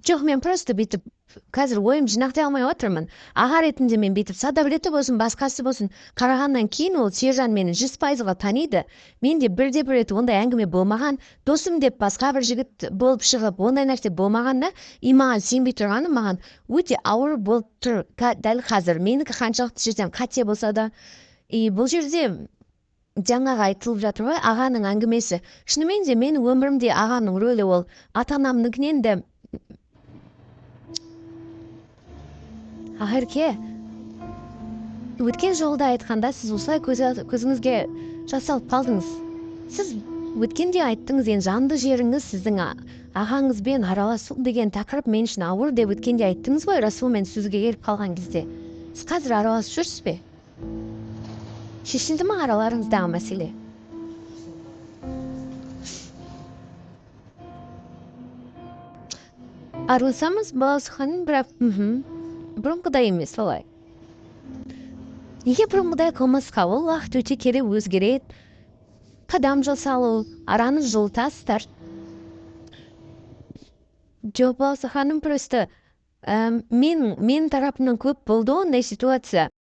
Жоқ, мен просто бүйтіп қазір ойымды жинақтай алмай отырмын. Аға ретінде мен бүйтіп садавлеті болсын, басқасы болсын қарағаннан кейін, ол Сержан мені 100%-ға таниды. Менде бірде бір рет ондай әңгіме болмаған. Досым деп басқа бір жігіт болып шығып, ондай нәрсе болмаған да. И маған сенбей тұрғаны маған өте ауыр болып тұр дәл қазір. Менікі қаншалықты жерден қате болса да. И бұл жерде жаңағы айтылып жатыр ғой ағаның әңгімесі. Шынымен де, менің өмірімде ағаның рөлі ол ата анамнікінен де. Ақерке, өткен жолда айтқанда сіз осылай көзіңізге жас алып қалдыңыз. Сіз өткенде айттыңыз, енді жанды жеріңіз сіздің ағаңызбен араласу деген тақырып мен үшін ауыр деп өткенде айттыңыз ғой, Расулмен сөзге келіп қалған кезде. Сіз қазір араласып жүрсіз бе? Шешілді ма араларыңыздағы мәселе? Араласамыз, Балауса ханым, бірақ бұрынғыдай емес олай. Неге бұрынғыдай қылмасқа? Ол уақыт өте келе өзгереді. Қадам жасалу, араны жылытасыздар. Жоқ, Балауса ханым, просто мен тарапымнан көп болды ондай ситуация.